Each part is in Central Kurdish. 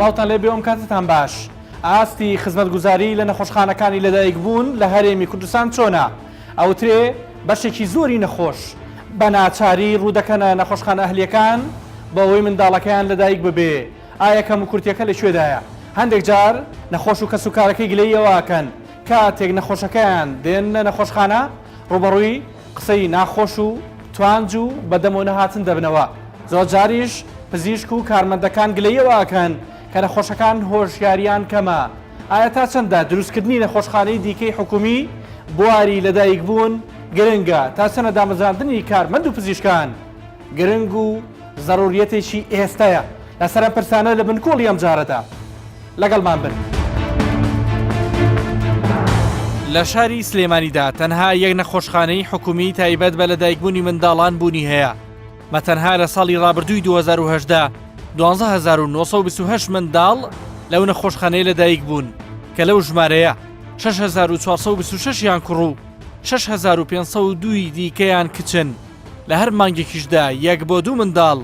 سڵاوتان لێبێ ئەم کاتتان باش. ئاستی خزمەتگوزاری لە نەخۆشخانەکانی لەدایکبوون لە هەرێمی کوردستان چۆنە؟ ئەوترێ بەشێکی زۆری نەخۆش بە ناچاری ڕوودەکەنە نەخۆشخانە ئەهلیەکان بۆ ئەوەی منداڵەکەیان لەدایک ببێ. ئایا کەموکورتیەکە لە کوێدایە؟ هەندێک جار نەخۆش و کەسوکارەکەی گلەیی ئەوە ئەکەن کاتێک نەخۆشەکەیان دێننە نەخۆشخانە ڕووبەڕووی قسەی ناخۆش و توانج و بەدەمەوە نەهاتن دەبنەوە. زۆرجاریش پزیشک و کارمەندەکان گلەیی ئەوە ئەکەن کە نەخۆشەکان هۆشیاریان کەمە. ئایا تا چەندە دروستکردنی نەخۆشخانەی دیکەی حکومی بواری لەدایکبوون گرنگە؟ تا چەنە دامەزراندنی کارمەند و پزیشکان گرنگ و زەروریەتێکی ئێستایە؟ لەسەر ئەم پرسانە لە بنکۆڵی ئەمجارەدا لەگەڵمان بن. لە شاری سلێمانیدا تەنها یەک نەخۆشخانەی حکومی تایبەت بە لەدایکبوونی منداڵان بوونی هەیە. بە تەنها لە ساڵی ڕابردووی 2018 12928 منداڵ لەو نەخۆشخانەیە لەدایک بوون کە لەو ژمارەیە 6426 یان کوڕ و 6502 دیکەیان کچن لە هەر مانگێکیشدا یەک بۆ دوو منداڵ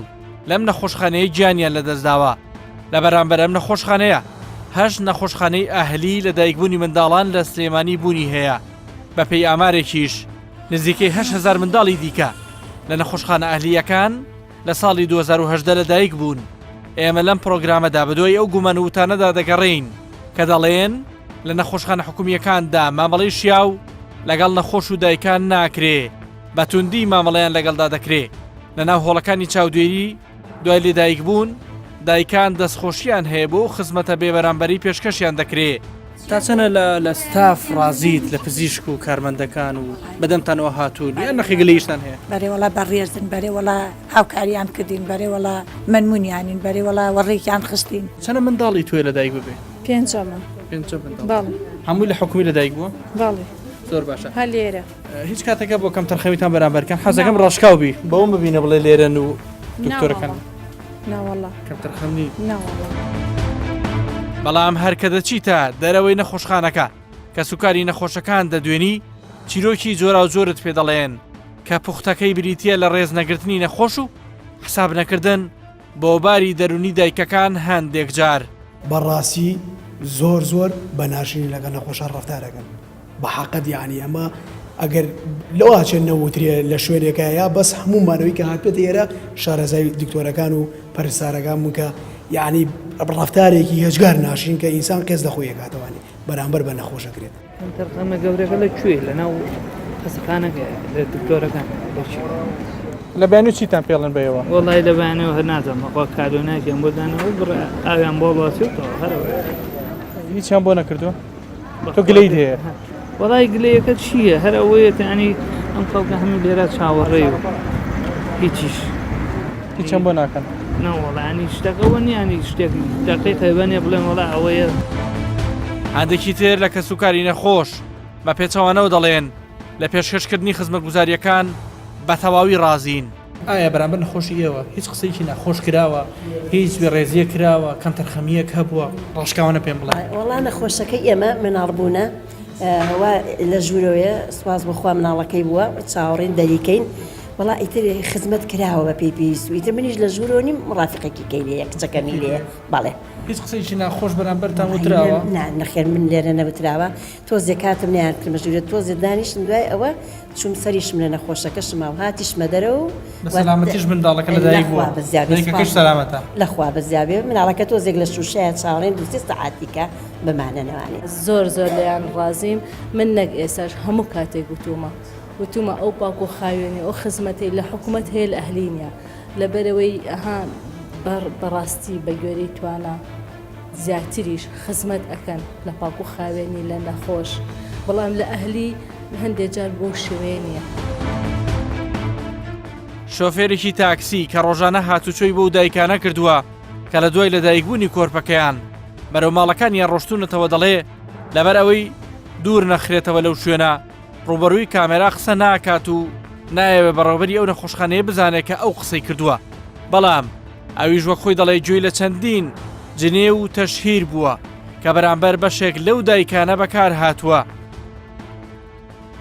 لەم نەخۆشخانەیە گیانیان لەدەستداوە لە بەرامبەر ئەم نەخۆشخانەیە هەشت نەخۆشخانەی ئەهلی لە دایکبوونی منداڵان لە سلێمانی بوونی هەیە بەپێی ئامارێکیش نزیکەی 8000 منداڵی دیکە لە نەخۆشخانە ئەهلییەکان لە ساڵی 2018 لەدایک بوون. ئێمە لەم پرۆگرامەدا بەدوای ئەو گومان و وتانەدا دەگەڕێین کە دەڵێن لە نەخۆشخانە حکومییەکاندا مامەڵەی شیاو لەگەڵ نەخۆش و دایکان ناکرێ، بە توندی مامەڵەیان لەگەڵدا دەکرێ. لەناو هۆڵەکانی چاودێری دوای لەدایکبوون، دایکان دەستخۆشییان هەیە بۆ ئەو خزمەتە بێبەرامبەرەی پێشکەشیان دەکرێ. تا چەنە لە لە ستاف ڕازیت لە پزیشک و کارمەندەکان و بەدەمتانەوە هاتوون یان نەخێ گلەییشتان هەیە؟ بەرێ وەڵا بەڕێزن بەرێ وەڵا هاوکاریان کردین بەرێ وەڵا مەنمونیانین بەرێ وەڵا وەڕێکیان خستین. چەنە منداڵی تۆیە لەدایک ببێ؟ پێنجەمە. پێنجە منداڵ. بەڵێ. هەمووی لە حکومی لەدایک بووە؟ بەڵێ. زۆر باشە. هەر لێرە. هیچ کاتێکە بۆ کەمتەرخەمیتان بەرامبەر کەن حەزەکەم ڕاشکاو بی بەوەم ببینە بڵێ لێرەن و دکتۆرەکان. ناوەڵا کەمتەرخەم نین. ناوەڵا. بەڵام هەر کە دەچیتە دەرەوەی نەخۆشخانەکە کەسوکاری نەخۆشەکان دەدوێنی چیرۆکی جۆراوجۆرت پێ دەڵێن کە پوختەکەی بریتییە لە ڕێزنەگرتنی نەخۆش و حساب نەکردن بۆ باری دەروونی دایکەکان هەندێک جار. بەڕاستی زۆر زۆر بە ناشرینی لەگەڵ نەخۆشان ڕەفتار ئەکەن بە حەقت یانی ئەمە ئەگەر لەوە ئەچێ نەوترێ لە شوێنێکا یا بەس هەموومان ئەوی کە هاتبێتە ئێرە شارەزای دکتۆرەکان و پەرستارەکان بوون کە یانی ڕەفتارێکی هێجگار ناشرین کە ئینسان قێز لە خۆی ئەکاتەوانی بەرامبەر بە نەخۆش ئەکرێت. کەمتەرخەمە گەورەکە لە کوێ لە ناو خەسەخانەکە لە دکتۆرەکان لە چی؟ لە بەیانی چیتان پێڵێن بە ئێوە؟ وەڵی لە بەیانەوە هەر نازانم بەخوا کارۆناکیان بۆ دانەوە بڕە ئاویان بۆ بەسێتەوە هەرەوە هیچیان بۆ نەکردووە؟ تۆ گلەیت هەیە؟ وەڵای گلەیەکە چییە هەر ئەوەیە کە ینی ئەم خەڵکە هەموو لێرە چاوەڕێ و هیچیش هیچیان بۆ ناکەن نەوەڵانی شتەکەەوە نیانی شتێک دقیق هەبەنێ بڵێن وەڵا ئەوەیە هەندێکی تر لە کەسوکاری نەخۆش بە پێچەوانەوە دەڵێن لە پێشکەشکردنی خزمەتگوزارییەکان بە تەواوی ڕازین. ئایا بەرامبەر نەخۆشی ئێوە هیچ قسەیەکی ناخۆش کراوە، هیچ بێڕێزییەک کراوە، کەمتەرخەمییەک هەبووە؟ ڕاشکاوانە پێم بڵێ. وەڵا نەخۆشەکەی ئێمە مناڵ بوونە وا لە ژوورەوەیە سوپاس بۆ خوا مناڵەکەی بووە چاوەڕێین دەریکەین وەڵا ئیتر خزمەت کراوە بە پێی پێویست و ئیتر منیش لە ژوورەوە نیم ڕافیقێکی کەی لێیە کچەکەمی لێیە بەڵێ. هیچ قسەیەکی ناخۆش بەرامبەرتان وتراوە؟ نا نەخێر من لێرە نەوتراوە تۆزێ کاتم نەیانکردمە ژوورێ تۆزێ دانیشتم دوای ئەوە چووم سەریشم لە نەخۆشەکەشم ماو هاتیشمە دەرەوە و بە سەلامەتیش منداڵەکە لەدایک بووە دایکەکەش سەلامەتە. لەخوا بەزیابێ مناڵەکە تۆزێک لە شووشەیە چاوەڕێین دوو سێ سەعات دیکە بمانەنەوانێ. زۆر زۆر لێیان ڕازیم من نەک ئێساش هەموو کاتێک وتومە وتومە ئەو پاک و خاوێنی ئەو خزمەتەی لە حکومەت هەیە لە ئەهلی نیە لەبەرئەوەی ئەها بەڕاستی بە گوێرەی توانا زیاتریش خزمەت ئەکەن لە پاک و خاوێنی لە نەخۆش بەڵام لە ئەهلی هەندێ جار بەو شێوەیە نییە. شۆفێرێکی تاکسی کە ڕۆژانە هاتوچۆی بەو دایکانە کردووە کە لە دوای لەدایکبوونی کۆرپەکەیان بەرەو ماڵەکانیان ڕۆشتوونەتەوە دەڵێ لەبەر ئەوەی دوور نەخرێتەوە لەو شوێنە ڕووبەرووی کامێرا قسە ناکات و نایەوێ بەڕێوەبەری ئەو نەخۆشخانەیە بزانێت کە ئەو قسەی کردووە بەڵام ئەویش وەک خۆی دەڵێ گوێی لە چەندین جنێو و تەشهیر بووە کە بەرامبەر بەشێک لەو دایکانە بەکار هاتووە.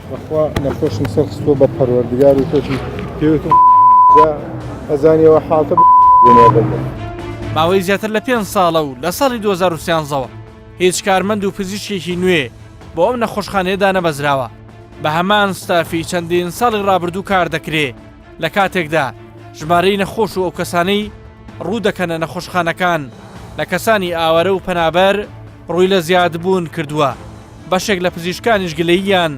بەخوا نەخۆشم سەر خستووە بە پەروەردگار و تۆشی پێوتم جا ئەزانی ئەوە حاڵتە بۆ نێردەکەم. ماوەی زیاتر لە پێنج ساڵە و لە ساڵی 2013ەوە هیچ کارمەند و پزیشکێکی نوێ بۆ ئەم نەخۆشخانەیە دانەمەزراوە، بە هەمان ستافی چەندین ساڵی ڕابردوو کار دەکرێ، لە کاتێکدا ژمارەی نەخۆش و ئەو کەسانەی ڕوو دەکەنە نەخۆشخانەکان لە کەسانی ئاوارە و پەنابەر ڕووی لە زیادبوون کردووە، بەشێک لە پزیشکانیش گلەییان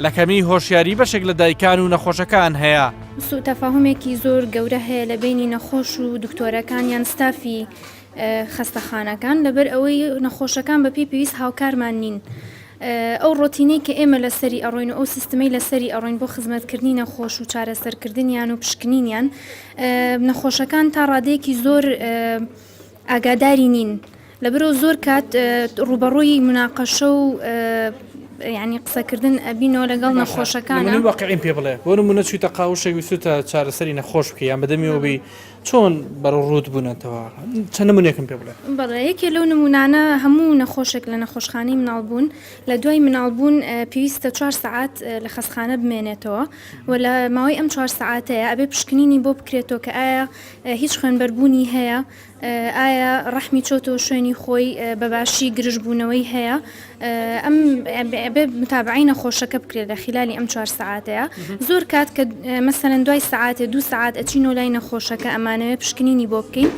لە کەمیی هۆشیاری بەشێک لە دایکان و نەخۆشەکان هەیە. سوء تەفاهومێکی زۆر گەورە هەیە لە بەینی نەخۆش و دکتۆرەکان یان ستافی خەستەخانەکان لەبەر ئەوەی نەخۆشەکان بە پێی پێویست هاوکارمان نین ئەو ڕۆتینەی کە ئێمە لەسەری ئەڕۆین و ئەو سیستمەی لەسەری ئەڕۆین بۆ خزمەتکردنی نەخۆش و چارەسەرکردنیان و پشکنینیان نەخۆشەکان تا ڕادەیەکی زۆر ئاگاداری نین لەبەرئەوە زۆر کات ڕووبەڕووی مناقەشە و یعنی قسەکردن ئەبینەوە لەگەڵ نەخۆشەکان نمونەی واقعیم پێ بڵێ بۆ نمونە چوویتە قاوشێک ویستوتە چارەسەری نەخۆش بکەی یان بەدەمیەوە بی چۆن بەرەو ڕووت بوونەتەوە چەند نمونێکم پێ بڵێ بەڵێ یەکێ لەو نمونانە هەموو نەخۆشێک لە نەخۆشخانەی مناڵبوون لە دوای مناڵبوون پێویستە چوار سەعات لە خەستخانە بمێنێتەوە و لە ماوەی ئەم چوار سەعاتەیە ئەبێ پشکنینی بۆ بکرێتەوە کە ئایا هیچ خوێنبەربوونی هەیە ئایا ڕەحمی چۆتەوە شوێنی خۆی بەباشی گرژبوونەوەی هەیە ئەم ئەبێ متابعەی نەخۆشەکە بکرێت لە خلالی ئەم چوار سەعاتەیە زۆر کات کە مەسەلەن دوای سەعاتێ دوو سەعات ئەچینەوە لای نەخۆشەکە ئەمانەوێ پشکنینی بۆ بکەین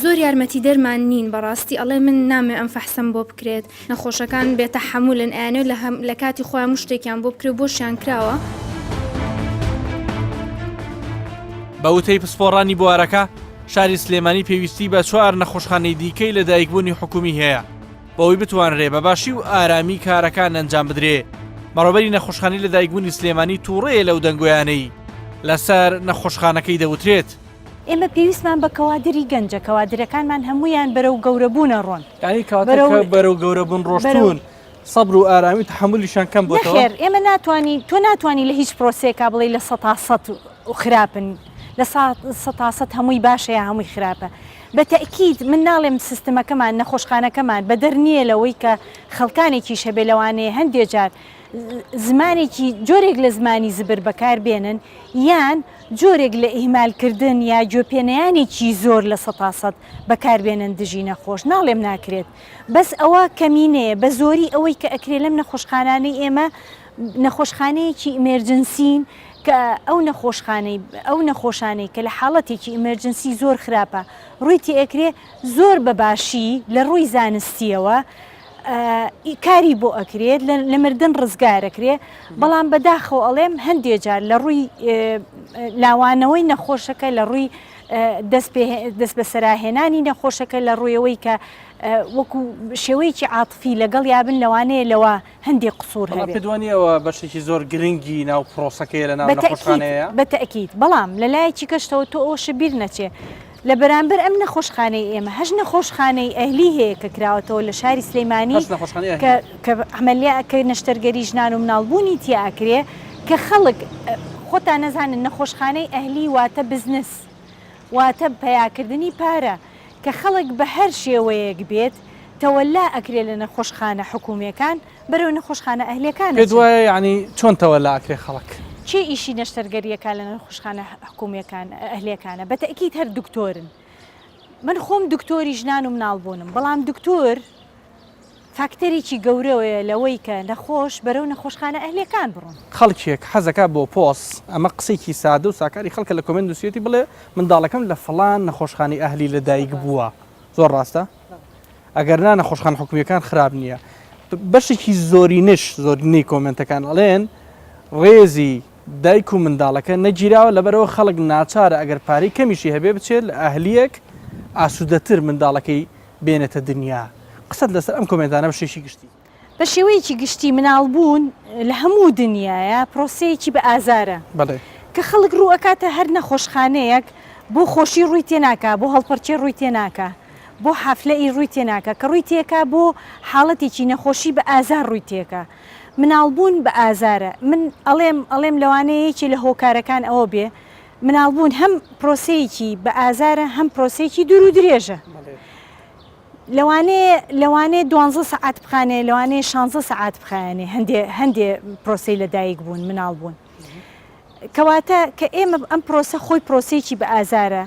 زۆر یارمەتی دەرمان نین بەڕاستی ئەڵێ من نامەوێ ئەم فەحسەم بۆ بکرێت نەخۆشەکان بێتەحەمولن ئەیانەوێت لە هەم لە کاتی خۆیان هەموو شتێکیان بۆ بکرێ و بۆشیان کراوە. بە وتەی پسپۆڕانی بوارەکە، شاری سلێمانی پێویستی بە چوار نەخۆشخانەی دیکەی لەدایکبوونی حکومی هەیە بەوەی بتوانرێ بە باشی و ئارامی کارەکان ئەنجام بدرێ. بەڕێوەبەری نەخۆشخانەی لەدایکبوونی سلێمانی تووڕەیە لەو دەنگۆیانەی لەسەر نەخۆشخانەکەی دەوترێت. ئێمە پێویستمان بە کەوادری گەنجە، کەوادرەکانمان هەموویان بەرەو گەورەبوون ئەڕۆن. یانی کەواتە کە بەرەو گەورەبوون ڕۆشتوون، سەبر و ئارامی و تەحەمولیشیان کەم بۆتەوە؟ نەخێر، ئێمە ناتوانین، تۆ ناتوانی لە هیچ پرۆسەیەکا بڵێی 100% خراپن، 100% هەمووی باشە یا هەمووی خراپە. بە تەئکید من ناڵێم سیستمەکەمان، نەخۆشخانەکەمان بەدەر نییە لەوەی کە خەڵکانێکیش هەبێ لەوانەیە هەندێ جار زمانێکی جۆرێک لە زمانی زبر بەکار بێنن یان جۆرێک لە ئیهمال کردن یا گوێ پێنەیانێکی زۆر 100% بەکار بێنن دژی نەخۆش ناڵێم ناکرێت بەس ئەوە کەمینەیە بە زۆری ئەوەی کە ئەکرێ لەم نەخۆشخانانەی ئێمە نەخۆشخانەیەکی emergency ن کە ئەو نەخۆشخانەی ئەو نەخۆشانەی کە لە حاڵەتێکی emergency زۆر خراپە ڕووی تێئەکرێ زۆر بە باشی لە ڕووی زانستیەوە کاری بۆ ئەکرێت لە مردن ڕزگار ئەکرێ بەڵام بەداخەوە ئەڵێم هەندێ جار لە ڕووی لاوانەوەی نەخۆشەکە لە ڕووی دەست بەسەراهێنانی نەخۆشەکە لە ڕوویەوەی کە وەکو شێوەیەکی عاتفی لەگەڵ یابن لەوانەیە لەوە هەندێک قسوور هەبێت. پێت وانییە ئەوە بەشێکی زۆر گرنگی ناو پرۆسەکەیە لە ناو نەخۆشخانەیە؟ بە تەئکید بەڵام لە لایەکی کەشتەوە تۆ ئەوەشت بیر نەچێ لە بەرامبەر ئەم نەخۆشخانەی ئێمە هەشت نەخۆشخانەی ئەهلی هەیە کە کراوەتەوە لە شاری سلەیمانی کە کە عەمەلیە کە نەشتەرگەری ژنان و مناڵبوونی تیا ئەکرێ کە خەڵک خۆتان نەزانن نەخۆشخانەی ئەهلی واتە بزنس واتە پەیاکردنی پارە کە خەڵک بە هەر شێوەیەک بێت تەوەلا ئەکرێ لە نەخۆشخانە حکومیەکان بەرەو نەخۆشخانە ئەهلیەکان پێت ئەچن. وایە یەعنی چۆن تەوەلا ئەکرێ خەڵک؟ کێ ئیشی نەشتەرگەریەکا لە نەخۆشخانە حکومیەکان ئەهلیەکانە؟ بە تەئکید هەر دکتۆرن. من خۆم دکتۆری ژنان و مناڵ بوونم بەڵام دکتۆر فاکتەرێکی گەورەیە لەوەی کە نەخۆش بەرەو نەخۆشخانە ئەهلیەکان بڕۆن. خەڵکێک حەزەکا بۆ پۆست، ئەمە قسەیەکی سادە و ساکاری خەڵکە لە کۆمێنت نوسیویەتی بڵێ منداڵەکەم لە فڵان نەخۆشخانەی ئەهلی لەدایک بووە زۆر ڕاستە؟ ئەگەر نا نەخۆشخانە حکومیەکان خراپ نییە بەشێکی زۆرینش زۆرینەی کۆمنتەکان ئەڵێن ڕێزی دایک و منداڵەکە نەگیراوە لەبەرەوە خەڵک ناچارە ئەگەر پارەی کەمیشی هەبێ بچێت لە ئەهلیەک ئاسوودەتر منداڵەکەی بێنێتە دنیا قسەت لەسەر ئەم کۆمێنتانە بەشێکی گشتی. بە شێوەیەکی گشتی مناڵبوون لە هەموو دنیایا پرۆسەیەکی بە ئازارە بەڵێ. کە خەڵک ڕوو ئەکاتە هەر نەخۆشخانەیەک بۆ خۆشی ڕووی تێناکا بۆ هەڵپەرکێ ڕووی تێناکا بۆ حەفلە ی ڕووی تێناکا کە ڕووی تێکا بۆ حاڵەتێکی نەخۆشی بە ئازار ڕووی تێکا مناڵبوون بە ئازارە من ئەڵێم ئەڵێم لەوانەیە یەکێ لە هۆکارەکان ئەوە بێ مناڵبوون هەم پرۆسەیەکی بە ئازارە هەم پرۆسەیەکی دوور و درێژە لەوانەیە لەوانەیە دوانزە سەعات بخانێ لەوانەیە شانزە سەعات بخایەنێ هەندێ هەندێ پرۆسەی لە دایک بوون مناڵ بوون کەواتە کە ئێمە ئەم پرۆسە خۆی پرۆسەیەکی بە ئازارە.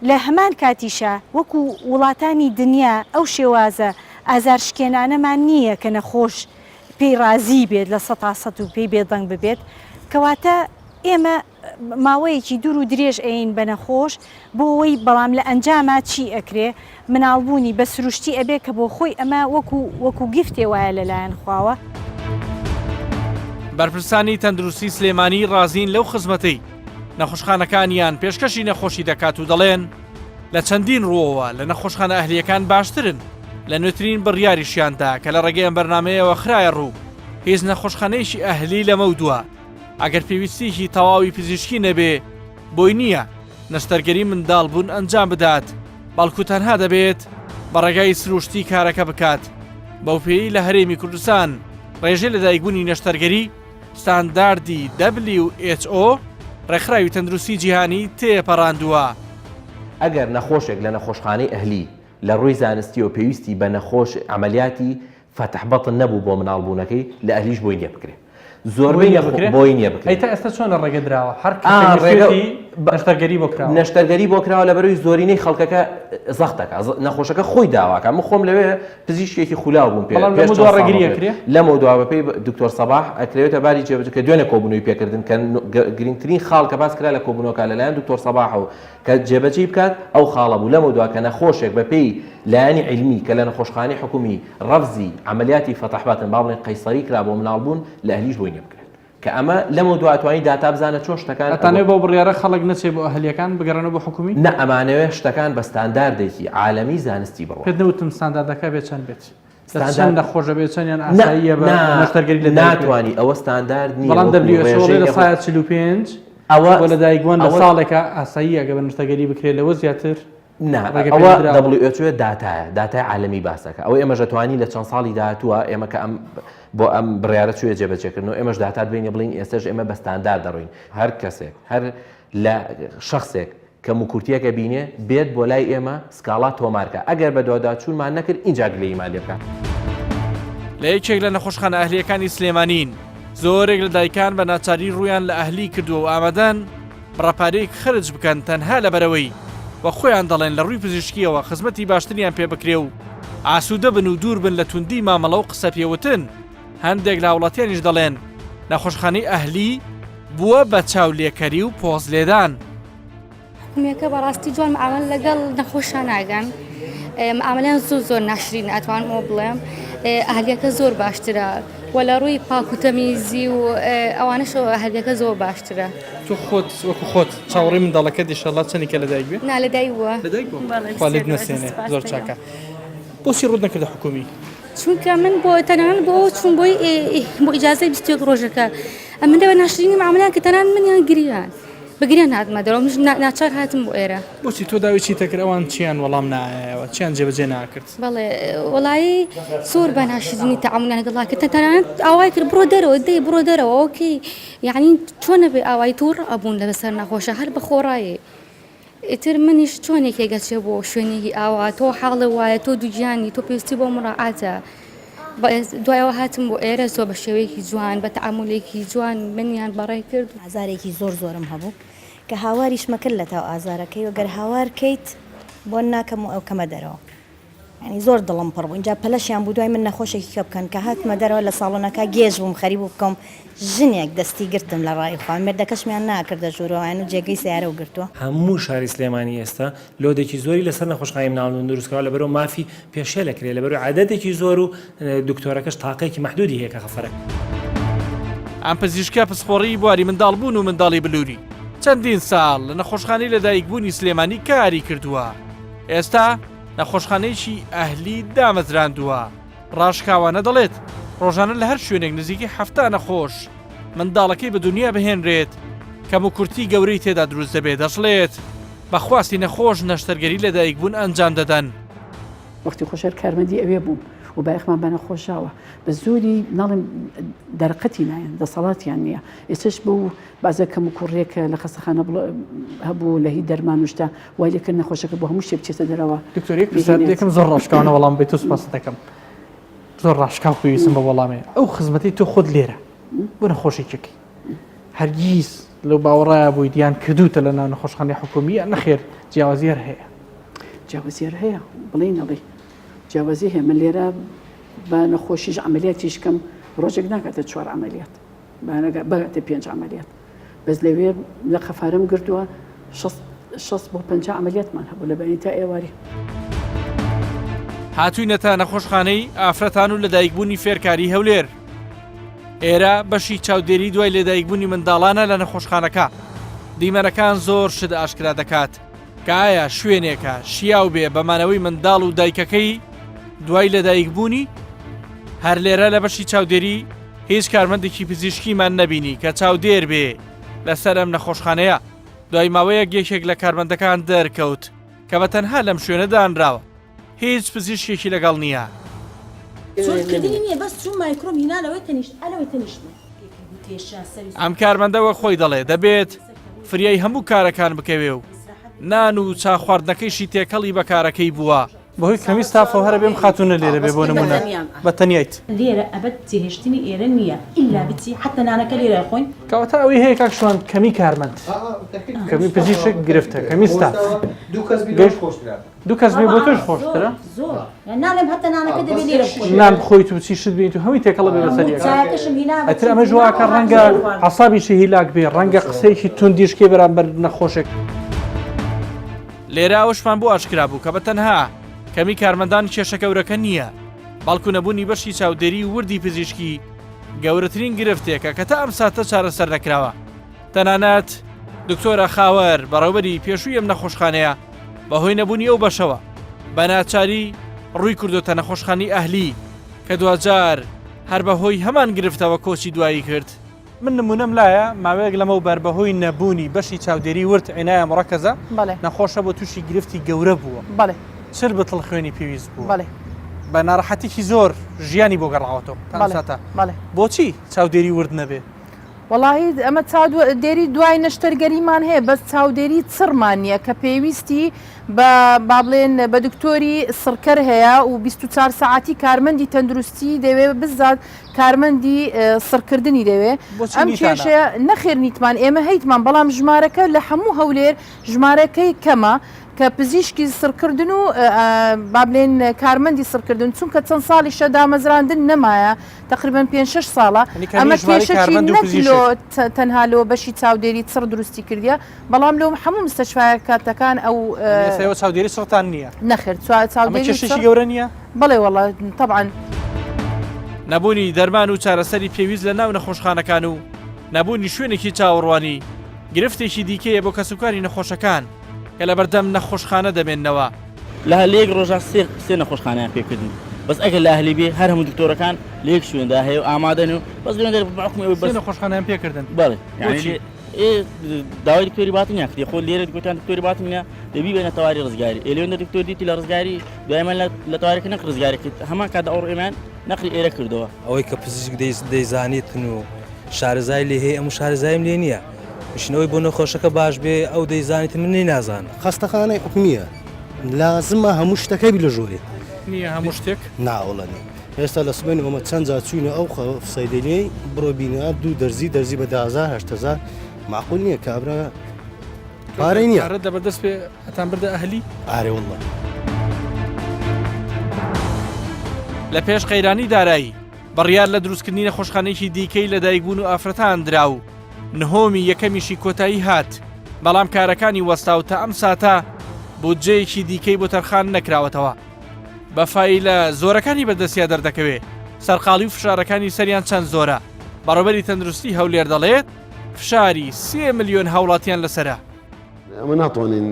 لە هەمان کاتیشا وەکو وڵاتانی دنیا ئەو شێوازە ئازارشکێنانەمان نییە کە نەخۆش پێی ڕازی بێت 100% و پێی بێدەنگ ببێت، کەواتە ئێمە ماوەیەکی دوور و درێژ ئەیەین بە نەخۆش بۆ ئەوەی بەڵام لە ئەنجاما چی ئەکرێ مناڵبوونی بە سروشتی ئەبێ کە بۆ خۆی ئەمە وەکو وەکو گیفتێ وایە لە لایەن خواوە. بەرپرسانی تەندروستی سلێمانی ڕازین لەو خزمەتەی نەخۆشخانەکانیان پێشکەشی نەخۆشی دەکات و دەڵێن لە چەندین ڕووەوە لە نەخۆشخانە ئەهلییەکان باشترن لە نوێترین بڕیاریشیاندا کە لە ڕێگەی ئەم بەرنامەیەوە خرایە ڕوو هیچ نەخۆشخانەیەکی ئەهلی لەمەودوا ئەگەر پێویستیەکی تەواوی پزیشکی نەبێ بۆی نییە نەشتەرگەری منداڵبوون ئەنجام بدات بەڵکو تەنها دەبێت بە ڕێگای سروشتی کارەکە بکات بەوپێیەی لە هەرێمی کوردستان ڕێژەی لەدایکبوونی نەشتەرگەری ستانداردی WHO ڕێکخراوی تەندروستی جیهانی تێپەڕاندووە. ئەگەر نەخۆشێک لە نەخۆشخانەی ئەهلی لە ڕووی زانستیەوە پێویستی بە نەخۆش عەمەلیاتی فەتح بەتن نەبوو بۆ مناڵ بوونەکەی لە ئەهلیش بۆی نیە بکرێ زۆربەی نەخۆ بۆی نیە بکرێ. ئەی تا ئێستا چۆنە ڕێگە دراوە هەر کەسێک ویستویەتی نەشتەرگەری بۆ کراوە؟ نەشتەرگەری بۆ کراوە لەبەرئەوەی زۆرینەی خەڵکەکە زەخت دەکا نەخۆشەکە خۆی داواکا من خۆم لەوێ پزیشکێکی خولاو بووم پێ بەڵام لەمەو دوا ڕێگری ئەکرێ؟ لەمەو دوا بەپێی دکتۆر سەباح ئەکرێتە باری جێبەجێ کە دوێنێ کۆبوونەوەی پێکردن کە گرنگترین خاڵ کە باس کرا لە کۆبوونەوەکە لەلایەن دکتۆر سەباحەوە کە جێبەجێی بکات ئەو خاڵە بوو لەمەو دوا کە نەخۆشێک بەپێی لایەنی عیلمی کە لە نەخۆشخانەی حکومی ڕەفزی عەمەلیاتی فەتح بەتن با بڵێین قەیسەری کرا بۆ مناڵ بوون لە ئەهلیش بۆی نیە بکرێت کە ئەمە لەمەو دوا ئەتوانی داتا بزانە چۆن شتەکان ئەتانەوێ بەو بڕیارە خەڵک نەچێ بۆ ئەهلیەکان بگەڕێنەوە بۆ حکومی؟ نا ئەمانەوێ شتەکان بە ستانداردێکی عالەمی زانستی بڕوات. پێت نەوتم ستانداردەکە بێ چەند بێت؟ لە چەند نەخۆش ئەبێ چەندیان ئاساییە بە نەشتەرگەری لە دایک بێت؟ ناتوانی ئەوە ستاندارد نییە بەڵام WHO ئەڵێ لە سایە 45 ئەوە بۆ لەدایکبووان لە ساڵێکا ئاساییە گەر بە نەشتەرگەری بکرێت لەوە زیاتر نا ئەوە WHO داتایە داتای عالەمی باسەکە ئەوە ئێمەش ئەتوانی لە چەند ساڵی داهاتووە ئێمە کە ئەم بۆ ئەم بڕیارە چووە جێبەجێکردن و ئێمەش داتات بینە بڵین ئێستاش ئێمە بە ستاندارد دەڕۆین هەر کەسێک هەر لە شخصێک کەموکورتیەک ئەبینێ بێت بۆ لای ئێمە سکاڵا تۆمار کا ئەگەر بەدواداچوونمان نەکرد ئینجا گلەییمان لێ بکا. لە یەکێک لە نەخۆشخانە ئەهلییەکانی سلێمانین، زۆرێک لە دایکان بە ناچاری ڕوویان لە ئەهلی کردووە و ئامادەن بڕە پارەیەک خەرج بکەن تەنها لەبەرئەوەی وەک خۆیان دەڵێن لە ڕووی پزیشکییەوە خزمەتی باشتریان پێ بکرێ و ئاسوودە بن و دوور بن لە توندی مامەڵە و قسە پێوتن. هەندێک لە هاوڵاتیانیش دەڵێن نەخۆشخانەی ئەهلی بووە بە چاولێکەری و پۆز لێدان. حکومیەکە بەڕاستی جوان معامل لەگەڵ نەخۆشا ناگەن معاملیان زۆر زۆر ناشرین ئەتوانم ئەوە بڵێم ئەهلیەکە زۆر باشترە و لە ڕووی پاک و تەمیزی و ئەوانەشەوە ئەهلیەکە زۆر باشترە. تۆ خۆت وەکو خۆت چاوەڕێی منداڵەکەت ئیشەڵا چەنی کە لەدایک بێ؟ نا لەدایک بووە. لەدایک بووە؟ خوا لێت نەسێنێ زۆر چاکە. بۆچی ڕووت نەکردە حکومی؟ چونکە من بۆ تەنانەت بۆ ئەوە چووم بۆی بۆ ئیجازەی 21 ڕۆژەکە ئەمن بە ناشرینی معاملەیان کرد تەنانەت منیان گریان بە گریان هاتمە دەرەوە منیش ناچار هاتم بۆ ئێرە. بۆچی تۆ داوی چیت کرد ئەوان چیان وەڵام نایەوە چیان جێبەجێ ناکرد؟ بەڵێ وەڵایی زۆر بە ناشرینی تەعامولیان لەگەڵا کرد تەنانەت ئاوای کرد بڕۆ دەرەوە دەی بڕۆ دەرەوە ئۆکەی یەعنی چۆن ئەبێ ئاوای تووڕە ئەبوون لەسەر نەخۆشە هەر بە خۆڕایی ئیتر منیش چۆن یەکێک ئەچێ بۆ شوێنێکی ئاوا تۆ حاڵێ وایە تۆ دووگیانی تۆ پێویستی بۆ مڕاعاتە دوایەوە هاتم بۆ ئێرە زۆر بە شێوەیەکی جوان بە تەعامولێکی جوان منیان بەڕێ کرد. ئازارێکی زۆر زۆرم هەبوو کە هاواریشمە کرد لەتاو ئازارەکەی و گەر هاوار کەیت بۆن ناکەم و ئەوکەمە دەرەوە. یانی زۆر دڵم پڕ بوو ئینجا پەلەشیان بوو دوای من نەخۆشێکی کە بکەن کە هاتمە دەرەوە لە ساڵۆنەکە گێژ بووم خەریک بوو بکەوم ژنێک دەستی گرتم لە ڕای خوا مێردەکەشمیان ناکردە ژوورەوە یان و جێگەی سەیارەو گرتووە. هەموو شاری سلێمانی ئێستا load ێکی زۆری لەسەر نەخۆشخانەی مناڵبوون دروستکراوە لەبەرئەوە مافی پێشێل ئەکرێ لەبەرئەوەی عەدەدێکی زۆر و دکتۆرەکەش تاقەیەکی مەحدودی هەیە کە خەفەرە. ئەم پزیشکە پسپۆڕی بواری منداڵبوون و منداڵی بلوری چەندین ساڵ لە نەخۆشخانەی لەدایکبوونی سلێمانی کاری کردووە ئێستا نەخۆشخانەیەکی ئەهلی دامەزراندووە، ڕاشکاوانە دەڵێت، ڕۆژانە لە هەر شوێنێک نزیکەی 70 نەخۆش منداڵەکەی بە دونیا بهێنرێت، کەموکورتی گەورەی تێدا دروست دەبێت، دەشڵێت، بە خواستی نەخۆش نەشتەرگەری لەدایکبوون ئەنجام دەدەن. وەختی خۆش هەر کارمەندی ئەوێ بووم و بایەخمان بە نەخۆش داوە بە زۆری ناڵێم دەرەقەتی نایەن دەسەڵاتیان نییە ئێستاش بەو بەعزە کەموکوڕیەک کە لە خەستەخانە هەبوو لە هی دەرمان و شتە وای لێکرد نەخۆشەکە بۆ هەموو شتێ بچێتە دەرەوە. دکتۆر یەک پرسیار دەکەم زۆر ڕاشکاوانە وەڵام بەیت و سوپاست دەکەم زۆر ڕاشکاو پێویستم بە وەڵامێ ئەو خزمەتی تۆ خۆت لێرە بۆ نەخۆشێکەکەی. هەرگیز لەو باوەڕایە بوویت یان کردوتە لە ناو نەخۆشخانەی حکومی یان نەخێر جیاوازی هەر هەیە؟ جیاوازی هەر هەیە بڵێی نەڵێی جیاوازی هەیە من لێرە بە نەخۆشیش عەمەلیاتیش کەم ڕۆژێک ناگاتە چوار عەمەلیات بگاتە پێنج عەمەلیات بەس لەوێ لە قەفارەم گردووە 60 بۆ 50 عەمەلیاتمان هەبوو لە بەیانی تا ئێواری. هاتوینەتە نەخۆشخانەی ئافرەتان و لەدایکبوونی فێرکاری هەولێر. ئێرە بەشی چاودێری دوای لەدایکبوونی منداڵانە لە نەخۆشخانەکە. دیمەنەکان زۆر شت ئاشکرا دەکات کە ئایا شوێنێکە شیاو بێ بە مانەوەی منداڵ و دایکەکەی دوای لەدایکبوونی؟ هەر لێرە لە بەشی چاودێری هیچ کارمەندێکی پزیشکیمان نەبینی کە چاودێر بێ لەسەر ئەم نەخۆشخانەیە. دوای ماوەیەک یەکێک لە کارمەندەکان دەرکەوت کە بە تەنها لەم شوێنە دانراوە. هیچ پزیشکێکی لەگەڵ نییە. سوورکردنی نییە بەس چووم مایکرۆم هینا لەوەی تەنیشت ئا لەوەی تەنیشتمە. ئەم کارمەندە وەک خۆی دەڵێ دەبێت فریای هەموو کارەکان بکەوێ و نان و چا خواردنەکەیشی تێکەڵی بە کارەکەی بووە. بەهۆی کەمی ستافەوە هەر ئەبێ ئەم خاتوونە لێرە بێ بۆ نموونە بە تەنیایت. لێرە ئەبەد جێهێشتنی ئێرە نییە ئیلا بچی حەتە نانەکە لێرە ئەخۆین. کەواتە ئەوەی هەیە کاک شوان کەمی کارمەند کەمی پزیشک گرفتە کەمی ستاف دوو کەس بێ بۆ تۆش خۆشترە زۆر ناڵێم هەتا نانەکە دەبێ لێرە بخۆین نان بخۆیت و چی شت بینیت و هەمووی تێکەڵە بێ بەسەر یەک چایەکەشم هینا بە ئەتر ئەمەش واکە ڕەنگە عەسابیشی هیلاک بێ ڕەنگە قسەیەکی توندیش کەی بەرامبەر نەخۆشێک. لێرە ئەوەشمان بۆ ئاشکرا بوو کە بە تەنها کەمی کارمەندان کێشە گەورەکە نییە، بەڵکو نەبوونی بەشی چاودێری وردی پزیشکی گەورەترین گرفتێکە کە تا ئەم ساتە چارەسەر نەکراوە. تەنانەت دکتۆرە خاوەر بەڕێوبەری پێشووی ئەم نەخۆشخانەیە بەهۆی نەبوونی ئەو بەشەوە بە ناچاری ڕووی کردۆتە نەخۆشخانەی ئەهلی کە دواجار هەر بەهۆی هەمان گرفتەوە کۆچی دوایی کرد. من نمونەم لایە ماوەیەک لەمەوبەر بەهۆی نەبوونی بەشی چاودێری ورد عنایە مرکزە بەڵێ. نەخۆشە بۆ تووشی گرفتی گەورە بووە بەڵێ. 40 بتڵ خوێنی پێویست بووە بەڵێ. بە ناڕەحەتیکی زۆر ژیانی بۆ گەڕاوەتەوە تا ئەم بەڵێ. ساتە بەڵێ. بۆچی چاودێری ورد نەبێ؟ وەڵاهی ئەمە چاودێری دوای نەشتەرگەریمان هەیە بەس چاودێری چڕمان نییە کە پێویستی بە با بڵێن بە دکتۆری سڕکەر هەیە و 24 سەعاتی کارمەندی تەندروستی دەوێ بزات کارمەندی سڕکردنی دەوێ بۆچی ئەم نیتانە؟ کێشەیە نەخێر نیتمان ئێمە هەیتمان بەڵام ژمارەکە لە هەموو هەولێر ژمارەکەی کەمە کە پزیشکی سڕکردن و با بلێن کارمەندی سڕکردن چونکە چەند ساڵیشە دامەزراندن نەمایە تەقریبەن پێنج شەش ساڵە یعنی کەمی ئەمە ژمارەی کێشەکی کارمەند و نەک پزیشک. لۆ تەنها لۆ بەشی چاودێری چڕ دروستی کردیە بەڵام لۆ هەموو مستەشفاکاتەکان ئەو یعنی ئێستا ئێوە چاودێری چڕتان نییە؟ نەخێر ئەمە چاودێری کێشەیەکی چڕ گەورە نییە؟ بەڵێ وەڵا تەبعەن. نەبوونی دەرمان و چارەسەری پێویست لە ناو نەخۆشخانەکان و نەبوونی شوێنێکی چاوەڕوانی گرفتێکی دیکەیە بۆ کەسوکاری نەخۆشەکان کە لەبەردەم نەخۆشخانە دەمێننەوە. لە لە یەک ڕۆژا سێ سێ نەخۆشخانەیان پێ کردین بەس ئەگەر لە ئەهلی بێ هەر هەموو دکتۆرەکان لە یەک شوێندا هەیە و ئامادەن و بەس لێ بە حوکمی ئەوەی سێ بەس نەخۆشخانەیان پێ کردن بەڵێ یانی بۆچی؟ لێ ئێ داوای دکتۆری باتنیان کردی خۆ لێرە گوتیان دکتۆری باتن نییە دەبی بێنە تەواری ڕزگاری ئێ لێندە دکتۆر دیتی لە ڕزگاری دوای من لە تەوارەکە نەق ڕزگاری کرد هەمان کات ئەوڕۆ ئێمەیان نەقلی ئێرە کردەوە. ئەوەی کە پزیشک دەیزانیتن و شارەزای لێ هەیە ئەم شارەزایم لێ نییە مشنەوەی بۆ نەخۆشەکە باش بێ ئەو دەیزانیت من نەی نازانم. خەستەخانەی حکومیە لازمە هەموو شتەکەی بی لە ژۆرێ. نییە هەموو شتێک؟ نا وەڵا نییە ئێستا لە سبەینێ ئەمە چەند جار چووینە ئەو سەیدەلیەی بڕۆ بینە دوو دەرزی دەرزی بە دەهەزار هەشتهەزار مەعقول نییە کابرا پارەی نییە. پارەت لەبەردەست بێ ئەتان بردە ئەهلی؟ ئارێ وەڵا. لە پێش قەیرانی دارایی، بڕیار لە دروستکردنی نەخۆشخانەیەکی دیکەی لەدایکبوون و ئافرەتان درا و نهۆمی یەکەمیشی کۆتایی هات، بەڵام کارەکانی وەستا و تا ئەم ساتە بودجەیەکی دیکەی بۆ تەرخان نەکراوەتەوە. بە فایلە زۆرەکانی بەردەستیا دەردەکەوێ سەرقاڵی و فشارەکانی سەریان چەند زۆرە. بەڕێوەبەری تەندروستی هەولێر دەڵێت، فشاری سێ ملیۆن هاوڵاتیان لەسەرە. ئێمە ناتوانین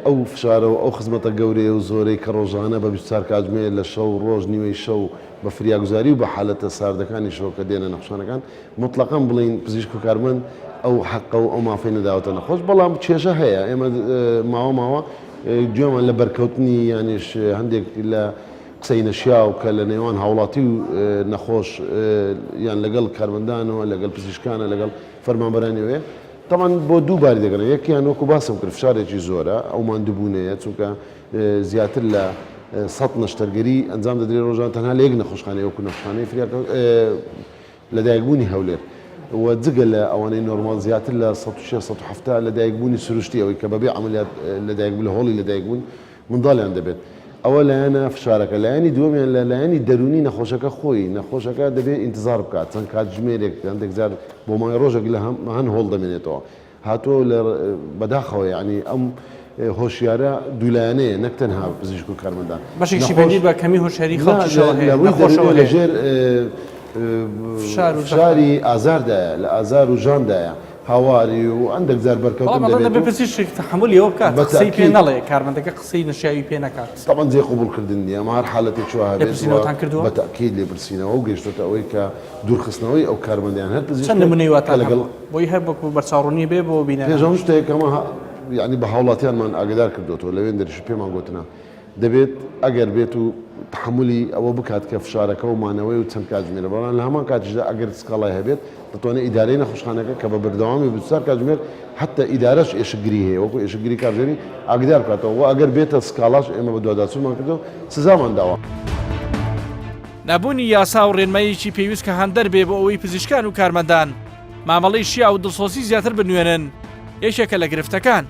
ئەو فشارە و ئەو خزمەتە گەورەیە و زۆرەی کە ڕۆژانە بە 24 کاتژمێر لە شەو ڕۆژ نیوەی شەو بە فریاگوزاری و بە حالەتە ساردەکانیشەوە کە دێنە نەخۆشخانەکان موتڵەقەن بڵێین پزیشک و کارمەند ئەو حەقە و ئەو مافەی نەداوەتە نەخۆش بەڵام کێشە هەیە ئێمە ماوە ماوە گوێمان لە بەرکەوتنی یانیش هەندێک لە قسەی نەشیاو کە لە نێوان هاوڵاتی و نەخۆش یان لەگەڵ کارمەندانەوە لەگەڵ پزیشکانە لەگەڵ فەرمانبەرانەوەیە تەبعەن بۆ دوو باری دەگەڕێ یەکیان وەکو باسم کرد فشارێکی زۆرە ئەو ماندووبوونەیە چونکە زیاتر لە سەد نەشتەرگەری ئەنجام دەدرێت ڕۆژان تەنها لە یەک نەخۆشخانەی وەکو نەخۆشخانەی فریاکەوت لەدایکبوونی هەولێر. و جگە لە ئەوانەی نۆرماڵ زیاتر لە 106 170 لەدایکبوونی سروشتی ئەوەی کە بەبێ عەمەلیات لەدایک بوو لە هۆڵی لەدایکبوون منداڵیان دەبێت ئەوە لایەنە فشارەکە لایەنی دووەمیان لە لایەنی دەروونی نەخۆشەکە خۆی نەخۆشەکە دەبێت ئینتزار بکات چەند کاتژمێرێک هەندێک جار بۆ ماوەی ڕۆژێک لە هەن هۆڵ دەمێنێتەوە هاتووە لە بەداخەوە یەعنی ئەم هۆشیارە دوولایەنەیە نەک تەنها پزیشک و کارمەندان بەشێکیشی پەیوەندی بە کەمی هۆشیاری خەڵکیشەوە هەیە، لە ڕووی نەخۆشەوە دەروونیەوە لە هەیە. ژێر فشار و زەخت. فشاری ئازاردایە لە ئازار و ژاندایە هاواری و هەندێک جار بەرکەوتن بەڵام ئەڵێن دەبێت دەبێ و پزیشک تەحەمولی ئەوە بکات بە قسەی پێ تەئکید. نەڵێ کارمەندەکە قسەی نەشیاوی پێ نەکات. تەبعەن جێی قبوڵکردن نییە ئەمە هەر حالەتێکی وا هەبێت و لێپرسینەوەتان کردووە؟ بە تەئکید لێپرسینەوە و گەیشتۆتە ئەوەی کە دوورخستنەوەی ئەو کارمەندە یان هەر چەند پزیشکێک نمونەی کە واتان لەگەڵ هەبوو بۆی هەر وەکو بەرچاوڕوونی بێ بۆ بینەران؟ پێش هەموو شتێک ئەمە یانی بە هاوڵاتیانمان ئاگەدار کردۆتەوە لەوێندەریش پێمان گۆتنە دەبێت ئەگەر بێت و تەحەمولی ئەوە بکات کە فشارەکە و مانەوەی و چەند کاتژمێرە بەڵام لە هەمان کاتیشدا ئەگەر سکاڵای هەبێت دەتوانێت ئیدارەی نەخۆشخانەکە کە بە بەردەوامی 24 کاتژمێر حتا ئیدارەش ئێشکگری هەیە وەکو ئێشکگری کارگێری ئاگدار بکاتەوە و ئەگەر بێتە سکاڵاش ئێمە بەدواداچوونمان کردو سزامان داوە. نەبوونی یاسا و ڕێنماییەکی پێویست کە هاندەر بێ بۆ ئەوەی پزیشکان و کارمەندان مامەڵەی شیاو و دڵسۆزی زیاتر بنوێنن یەکێکە لە گرفتەکان،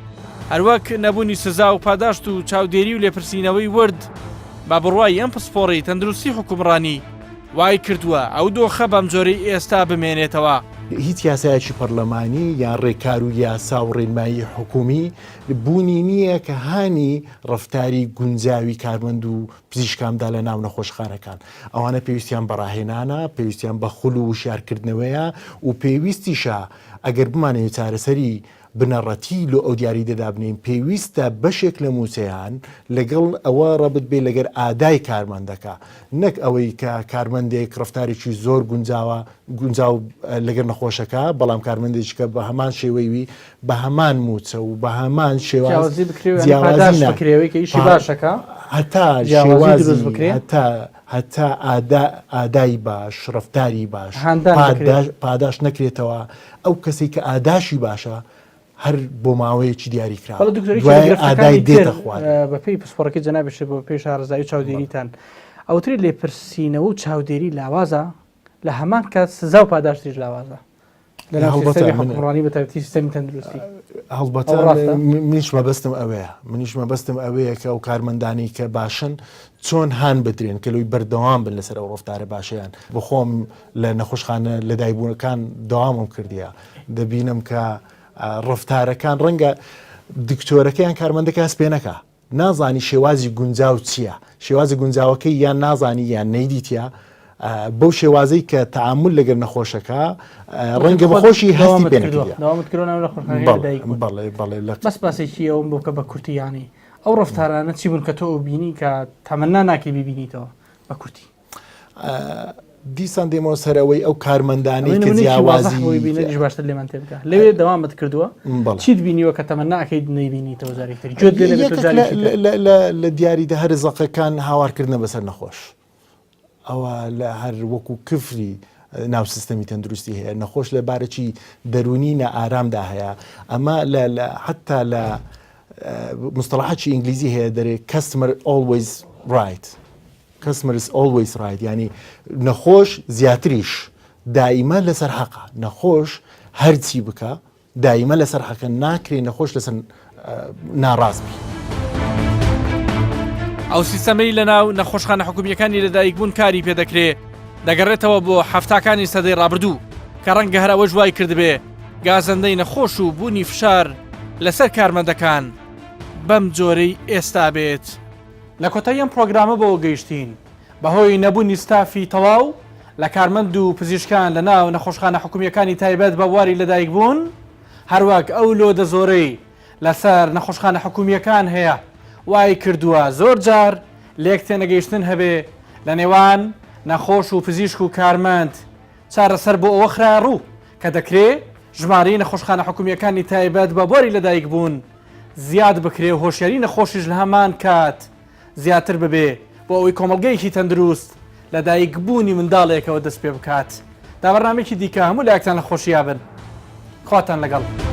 هەروەک نەبوونی سزا و پاداشت و چاودێری و لێپرسینەوەی ورد بە بڕوای ئەم پسپۆڕەی تەندروستی حوکمڕانی وای کردووە ئەو دۆخە بەمجۆرەی ئێستا بمێنێتەوە. هیچ یاسایەکی پەرلەمانی یان ڕێکار و یاسا و ڕێنمایی حکومی بوونی نییە کە هانی ڕەفتاری گونجاوی کارمەند و پزیشکاندا لە ناو نەخۆشخانەکان. ئەوانە پێویستیان بە ڕاهێنانە، پێویستیان بە خول و وشیارکردنەوەیە و پێویستیشە ئەگەر بمانەوێت چارەسەری بنەڕەتی لۆ ئەو دیاریدە دابنێین پێویستە بەشێک لە مووچەیان لەگەڵ ئەوە ڕەبت بێ لەگەر ئادای کارمەندەکە نەک ئەوەی کە کارمەندێک ڕەفتارێکی زۆر گونجاوە گونجاو لەگەر نەخۆشەکە بەڵام کارمەندێکی کە بە هەمان شێوەی وی بە هەمان مووچە و بە هەمان شێواز جیاوازی بکرێ و یانی جیاوازی پاداشت نا بکرێ ئەوەی کە ئیشی پا باشەکە هەتا جیاوازی دروست شێوازی بکرێ. هەتا هەتا ئادا ئادای باش ڕەفتاری باش هاندان بکرێ. پاداش پاداشت نەکرێتەوە ئەو کەسەی کە ئاداشی باشە هەر بۆ ماوەیەکی دیاریکراو بەڵێ دکتۆر یەکێ لە دوای گرفتەکانی ئادای تر دێتە خوارێ. بەپێی پسپۆڕەکەی جەنابیشت بۆ بەپێی شارەزایی و چاودێریتان ئەوترێ لێپرسینەوە و چاودێری لاوازە لە هەمان کات سزا و پاداشتیش لاوازە لە ناو هەڵبەتە سیستەمی من حوکمڕانی بە تایبەتی سیستەمی تەندروستی هەڵبەتە ئەوە ڕاستە؟ منیش مەبەستم ئەوەیە منیش مەبەستم ئەوەیە کە ئەو کارمەندانی کە باشن چۆن هان بدرێن کە لەوی بەردەوام بن لەسەر ئەو ڕەفتارە باشەیان بخۆم لە نەخۆشخانە لەدایکبوونەکان دەوامم کردیە دەبینم کە ڕەفتارەکان ڕەنگە دکتۆرەکەیان کارمەندەکە هەست پێ نەکا نازانی شێوازی گونجاو چییە شێوازی گونجاوەکەی یان نازانی یان نەیدیتە بەو شێوازەی کە تعامل لەگەر نەخۆشەکە ڕەنگە بەخۆشی هەستی پێ بەڵێ بەڵێ لە بەس باسێکی ئەوم بۆ کە بە کورتی یانی ئەو ڕفتارانە چی بوون کە تۆ ئەو بینی کە تەمەنا ناکەی بیبینیتەوە بە کورتی دیسان دێمەوە سەر ئەوەی ئەو کارمەندانەی کە جیاوازی بۆی بینەریش باشتر لێمان تێبگا لەوێ دەوامت کردووە چیت بینیوە کە تەمەنا ئەکەیت نەیبینیتەوە جارێکی تر گوێت لێ نەبێت جارێکی تر لە دیاریدە هەرە زەقەکان هاوارکردنە بەسەر نەخۆش ئەوە لە هەر وەکو کفری ناو سیستەمی تەندروستی هەیە نەخۆش لە بارێکی دەروونی نائارامدا هەیە ئەمە لە حتا لە مستەڵحەکی ئینگلیزی هەیە دەرێ customer always right Customer is always right یانی نەخۆش زیاتریش دایمە لەسەر حەقە نەخۆش هەرچی بکە دایمە لەسەر حەقە ناکرێ نەخۆش لەسەر ناڕاست بی. ئەو سیستەمەی لەناو نەخۆشخانە حکومییەکانی لەدایکبوون کاری پێدەکرێ دەگەڕێتەوە بۆ حەفتاکانی سەدەی ڕابردوو کە ڕەنگە هەر ئەوەش وای کردبێ گازەندەی نەخۆش و بوونی فشار لەسەر کارمەندەکان بەم جۆرەی ئێستا بێت. لە کۆتایی ئەم پڕۆگرامە بەوە گەیشتین بەهۆی نەبوونی ستافی تەواو لە کارمەند و پزیشکان لە ناو نەخۆشخانە حکومییەکانی تایبەت بە بواری لەدایکبوون هەروەک ئەو لۆدە زۆرەی لەسەر نەخۆشخانە حکومییەکان هەیە وای کردووە زۆر جار لێک تێنەگەیشتن هەبێ لە نێوان نەخۆش و پزیشک و کارمەند چارەسەر بۆ ئەوە خرایە ڕوو کە دەکرێ ژمارەی نەخۆشخانە حکومییەکانی تایبەت بە بواری لەدایکبوون زیاد بکرێ و هۆشیاری نەخۆشیش لە هەمان کات زیاتر ببێ بۆ ئەوەی کۆمەڵگەیەکی تەندروست لە دایک بوونی منداڵێکەوە دەست پێ بکات. تا بەرنامەیەکی دیکە هەموو لایەکتان لە خۆشیا بن. خواتان لەگەڵ.